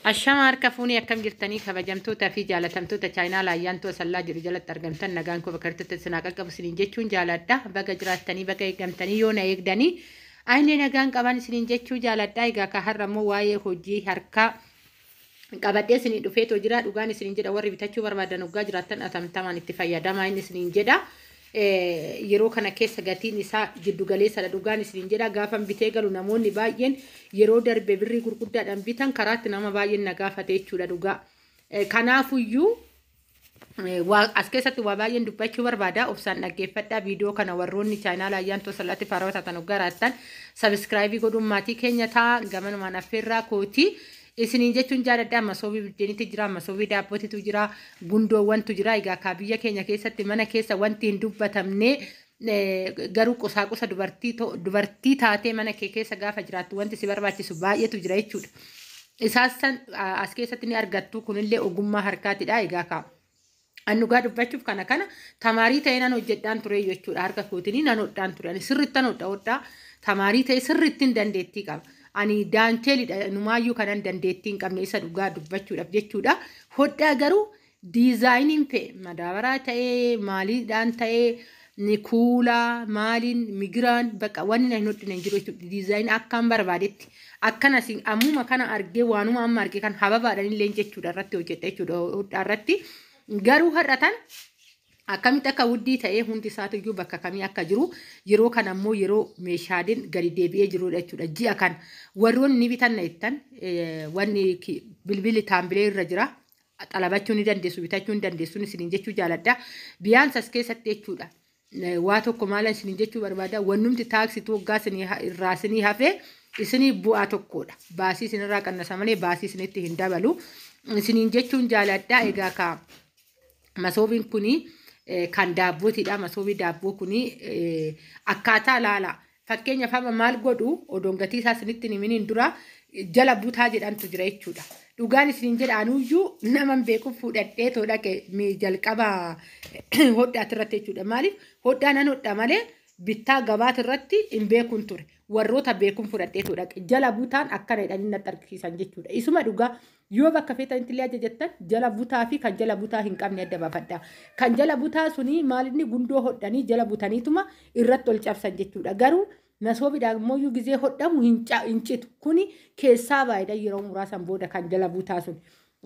Ashama harka fuunee akkam jirtanii kabajamtootaa fi jaalatamtoota chaayinaa laayyaantuu asallaa jiru jalatti argamtan nagaan koo bakka jirtutti isin haa qaqqabu isiniin jechuun jaaladha. Baga jiraattanii baga eegamtanii yoo na eegdanii ayinee nagaan qaban isiniin jechuu jaaladha. Egaa ka har'a immoo waa'ee hojii harkaa qabadhee isinii dhufeetoo jira. Dhugaan isiniin jedha, warri bitachuu barbaadan hoggaa jiraattan atamtamaan itti fayyadamaa inni isiniin jedha. Yeroo kana keessa gatiin isaa jiddu galeessadha, dhugaan isiniin jedha. Gaafan bitee galu namoonni baay'een yeroo darbe birrii gurguddaadhaan bitan karaatti nama baay'een na gaafate jechuudha dhugaa. Kanaafuyyuu as keessatti waa baay'een dubbachuu barbaada. Obsaan dhaggeeffadhaa viidiyoo kana. Warroonni chaayinaala ayyaantoo salatti faarawaa taatan hoggaa raattan subscribe godhuun maatii keenya ta'a, gamanumaan affeerraa kootii isiniin jechuun jaaladha. Masoobii biddeenitti jira, masoobii daabbootitu jira, gundoowwantu jira. Egaa kaa biyya keenya keessatti mana keessa wanti hin dubbatamne garuu qusaaqusa dubartii taatee mana kee keessa gaafa jiraattu wanti si barbaachisu baay'eetu jira jechuudha. Isaas san as keessatti ni argattu. Kunillee ogummaa harkaatidha. Egaa kaa an dhugaa dubbachuuf kana tamaarii ta'ee nan hojjedhaan ture jechuudha. Harka kootinii nan hodhaan ture. Ani sirrittan hodha hodhaa tamaarii ta'e sirrittiin dandeettii qaba. Ani daanteelidha numaayyuu kanan dandeettii hin qabne isa dhugaa dubbachuudhaaf jechuudha. Hodhaa garuu diizaayiniin fe'e madaabaraa ta'ee maaliidhaan ta'ee ni kuulaa maaliin migiraan bakka wanni na hin hodhine hin jiru jechuudha. Diizaayinii akkaan barbaadetti akkana isin ammuma kana argee waanuma amma argee kan hababaadhaan illee jechuudha irratti hojjedha jechuudha hodhaa irratti. Garuu har'a tan akkamitti akka wuddii ta'ee hundi isaatiyyuu bakka kamii akka jiru, yeroo kana ammoo yeroo meeshaaleen gadi deebi'ee jirudha jechuudha. Ji'a kana warroonni ni bitanna jettan wanni bilbilli taambilee irra jira. Xalabachuu ni dandeessu, bitachuu ni dandeessu isiniin jechuu jaaladha. Biyaansa as keessatti jechuudha. Waa tokko maala isiniin jechuu barbaada, wannumti taaksituu waggaa irraa isinii hafee isinii bu'aa tokkodha. Baasii isinirraa qannasa malee baasii isinitti hin dabalu. Isiniin jechuun jaaladha. Egaa kaa masoobiin kuni kan daabbootiidha. Masoobii daabboo kuni akkaataa laala. Fakkeenyaaf amma maal godhu, odoon gatii isaa isinitti hin himiniin dura jala butaa jedhantu jira jechuudha. Dhugaan isiniin jedha, anuyyuu naman beeku fuudhadhee too dhaqe jalqaba hodhaati irratti jechuudha. Maaliif hodhaa nan hodha malee bittaa gabaati irratti hin beekuun ture. Warroota beekuun fudhadhee too dhaqe. Jala butaan akkana jedhanii natti argisiisan jechuudha. Isuma dhugaa yoo bakka feetanitti illee ajajattan jala butaa fi kan jala butaa hin qabne adda baafadha. Kan jala butaa suni maalinni gundoo hodhanii jala butaniituma irratti ol cabsan jechuudha. Garuu masoobiidhaan immoo gizee hodhamu hin citu. Kuni keessaa baay'ee yeroo muraasan booda kan jala butaa sun.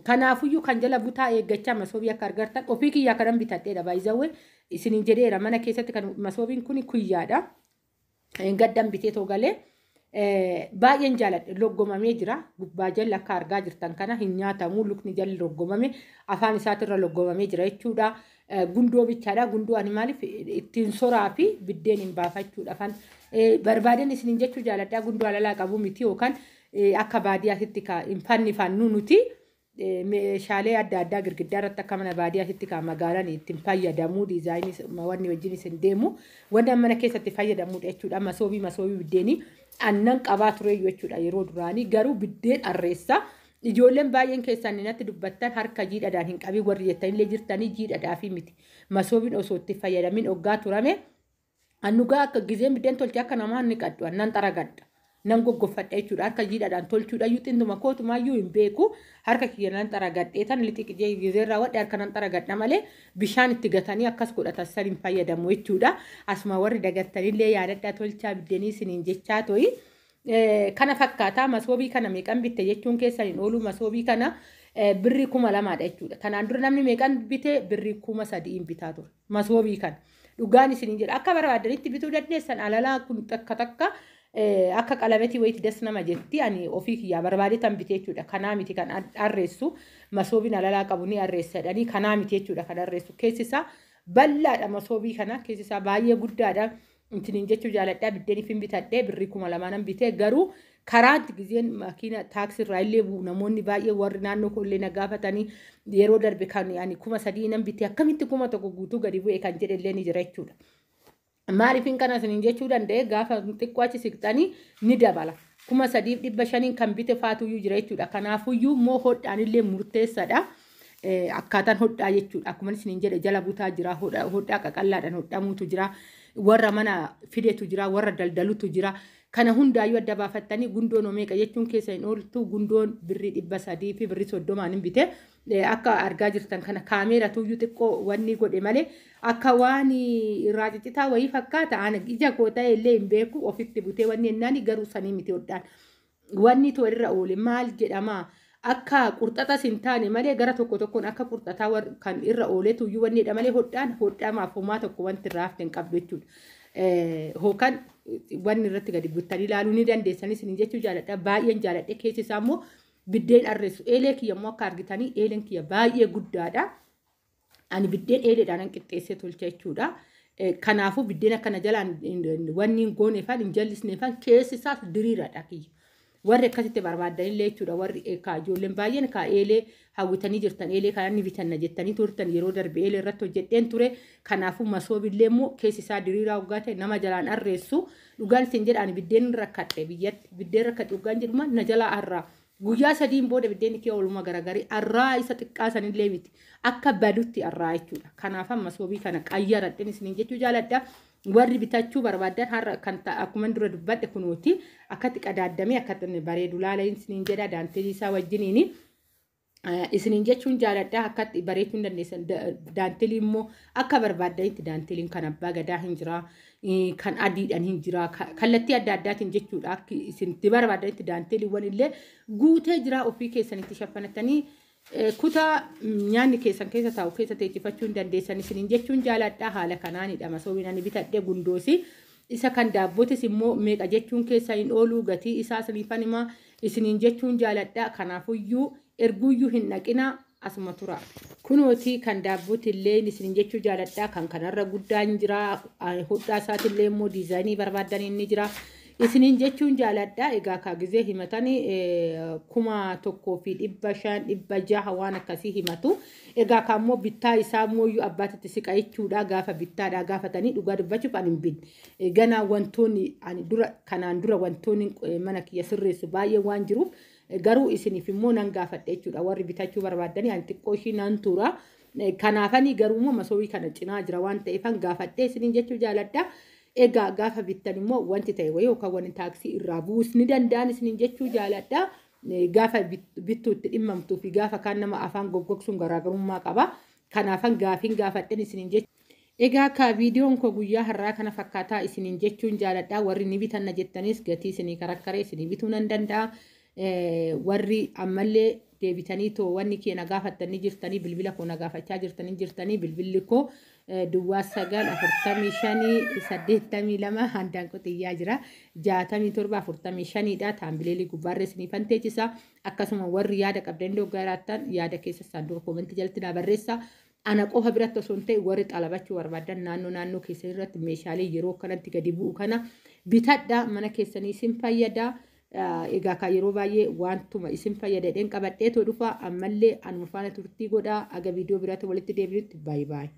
Kanaafuyyuu kan jala butaa eeggachaa masoobii akka argattan ofii kiyyaa kanan bitadheedha. Baay'izawwee isiniin jedheera, mana keessatti kan masoobiin kuni kuyyaadha. Gaddan bitee too galee baay'een jaaladhe. Loggomamee jira. Gubbaa jalli akka argaa jirtan kana hin nyaatamu. Lukni jalli loggomame afaan isaatirra loggomamee jira jechuudha. Gundoo bichaadha. Gundoo ani maaliif ittiin soraa fi biddeen hin baafachuudhaafan barbaaden isiniin jechuu jaaladha. Gundoo alalaa qabu miti yookaan akka baadiyyaatitti hin fannifannu nuti. Meeshaalee adda addaa girgiddaa irratti akka mana baadiyyaatitti kan magaalaan ittiin fayyadamu diizaayinii wanni wajjin isin deemu wanni mana keessatti fayyadamudha jechuudha. Masoobii biddeenii aannan qabaa ture jechuudha yeroo duraanii, garuu biddeen arreessa. Ijoolleen baay'een keessan natti dubbattan harka jiidhadhaan hin qabii warri jettanillee jirtanii, jiidhadhaa fi miti. Masoobiin osoo itti fayyadamin oggaa turame annugaa akka gizeen biddeen tolchee akka namaa ni qaddu annan xaragadha. Nan goggoffadha jechuudha. Harka jiidhadhaan tolchuudha iyyuu xinduma kootumaayyuu hin beeku. Harka kiyya nan xaragadhee tan lixi gizeen raawwadhe harka nan xaragadha malee bishaan itti gatanii akkas godhatan san hin fayyadamu jechuudha. Asuma warri dagattanillee yaadadhaa tolchaa biddeenii isiniin jechaa to'i. Kana fakkaataa masoobii kana meeqan bitte jechuun keessan hin oolu. Masoobii kana birrii 2000dha jechuudha. Kanaan dura namni meeqan bite? Birrii 3000n bitaa ture. Masoobii kana. Dhugaan isiniin jedha, akka barbaadanitti bituu dandeessan. Alalaa kun takka takka akka qalametii wayiiti das nama jetti. Ani ofii kiyyaa barbaade tan bite jechuudha. Kanaa miti kan arreessu. Masoobiin alalaa qabu ni arreessa jedhanii, kanaa miti jechuudha kan arreessu. Keessi isaa bal'aadha, masoobii kana keessi isaa baay'ee guddaadha. Isiniin jechuu jaaladha. Biddeeniif hin bitadhee birrii 2000nan bitee, garuu karaatti gizeen makiina taaksii irraa illee bu'u namoonni baay'ee warri naannoo koo illee na gaafatanii, yeroo darbe kan ani 3000nan bitee akkamitti 1000 guutuu gadi bu'e kan jedhe illee ni jira jechuudha. Maaliifin kana isiniin jechuu danda'e? Gaafa xiqqoo achi siqxanii ni dabala. 3500n kan bite faatuyyuu jira jechuudha. Kanaafuyyuu immoo hodhaan illee murteessaadha. Akkaataan hodhaa jechuudha. Akkuma isiniin jedhe jala butaa jira. Hodhaa qaqallaadhaan hodhamuutu jira. Warra mana fidetu jira. Warra daldalutu jira. Kana hundaayyuu adda baafattanii gundoon meeqa jechuun keessa hin ooltu. Gundoon birrii 300 fi birrii 30n hin bite. Akka argaa jirtan kana kaameera tuyyuu xiqqoo wanni godhe malee akka waan irraa ciccitaa wayii fakkaata. Ana ija koo ta'e illee hin beeku, ofitti butee wanni ennaani garuu sanii miti hodhaan. Wanni too irra oole maal jedhama, akka qurxaxas hin taane malee gara tokko tokkoon akka qurxataa kan irra oolee tuyyuu wanni jedha malee hodhaan hodhamaaf homaa tokko wanti irraa hafte hin qabdu jechuudha. Hookan wanni irratti gadi buttanii ilaaluu ni dandeessanis ni jechuu jaaladha. Baay'een jaaladhe. Keessi isaa immoo biddeen arreessu. Eelee kiyya immoo akka argitanii eeleen kiyya baay'ee guddaadha. Ani biddeen eeleedhaan qixxeessee tolcha jechuudha. Kanaafuu biddeen akkana jalaan wanni hin gooneefaan hin jallisneefaan keessi isaas diriiraadha kiyya. Warri akkasitti barbaadanillee jechuudha. Warri ijoolleen baay'een kaa eelee hawwitanii jirtan, eelee kana ni bitanna jettanii turtan, yeroo darbe eelee irratti hojjedheen ture. Kanaafuu masoobillee immoo keessi isaa diriiraa hoggaa ta'e nama jalaan arreessu. Dhugaan isin jedha, ani biddeen rakkadhe biyyatti. Biddeen rakkadhe dhugaan jedhuma na jalaa arraa. Guyyaa 3n booda biddeen kee ooluma garagarii arraa, isa xiqqaa sanillee miti. Akka badutti arraa jechuudha. Kanaaf masoobii kana qayyaradheen isiniin jechuu jaaladha. Warri bitachuu barbaadan har'a kan akkuma dura dubbadhe kunooti akkatti qadaaddamee akkatti bareedu laala isiniin jedha, daanteelii isaa wajjiniini. Isiniin jechuun jaaladha, akkatti bareechuu hin dandeessan. Daanteelii immoo akka barbaadanitti daanteeliin kan abbaa gadaa hin jira, kan adiidhaan hin jira, kallattii adda addaatiin jechuudha. Akka isinitti barbaadanitti daanteeliiwwan illee guutee jira, ofii keessanitti shaffanatanii kutaa nyaanni keessan keessa taa'u keessa teechifachuu hin dandeessan isiniin jechuun jaaladha. Haala kanaanidha masoobiin ani bitadhe gundoosi. Isa kan daabbootis immoo meeqa jechuun keessa hin oolu, gatii isaa isiniifan himaa isiniin jechuun jaaladha. Kanaafuyyuu erguuyyuu hin dhaqina, asuma tura. Kunooti kan daabbooti illee isiniin jechuu jaaladha. Kan kanarra guddaan jira. Hodhaa isaatillee immoo diizaayinii barbaadan inni jira. Isiniin jechuun jaaladha. Egaa kaa gizee himatanii 1500, 600 waan akkasii himatu. Egaa kaa immoo bittaa isaa immoo abbaatitti siqa jechuudha. Gaafa bittaadhaa gaafatanii dhugaa dubbachuuf ani hin binne. Ganaa wantoonni ani dura kanaan dura wantoonni mana kiyya sirreessu baay'ee waan jiruuf garuu isiniif immoo nan gaafadhe jechuudha. Warri bitachuu barbaadanii ani xiqqoo ishii nan tura. Kanaafanii garuu immoo masoobii kana cinaa jira waan ta'eefan gaafadhe isiniin jechuu jaaladha. Egaa gaafa bittan immoo wanti ta'e wayii yookaan wanti taaksii irraa bu'uus ni danda'an isiniin jechuu jaaladha. Gaafa bittuu itti dhimmamtuu fi gaafa kaan nama afaan goggogsuun garaagarummaa qaba. Kanaafan gaafiin gaafadhen isiniin jechuudha. Egaa akka viidiyoon koo guyyaa har'aa kana fakkaataa isiniin jechuun jaaladha. Warri ni bitanna jettanis gatii isinii karakkaree isinii bituu nan danda'a. Warri ammallee deebitanii too wanni kee na gaafattanii jirtanii, bilbila koo na gaafachaa jirtanii jirtanii, bilbilli koo 09 45 82 handaan qotiyyaa jira 67 45dha. Taambileelii gubbaarra isinii fanteechisa. Akkasuma warri yaada qabdan doggaaraattan yaada keessa saanduqa koomentii jalatti naa barreessa. Ana qofa biratti osoo hin ta'e warri xalabachuu barbaadan naannoo naannoo keessan irratti meeshaalee yeroo kanatti gadi bu'u kana bitadha, mana keessanii isin fayyada. Egaa kan yeroo baay'ee wantuma isin fayyada jedheen qabadheetoo dhufa. Ammallee anuma faana turtii godhaa, aga viidiyoo biraatti walitti deebinutti baay'ee baay'ee.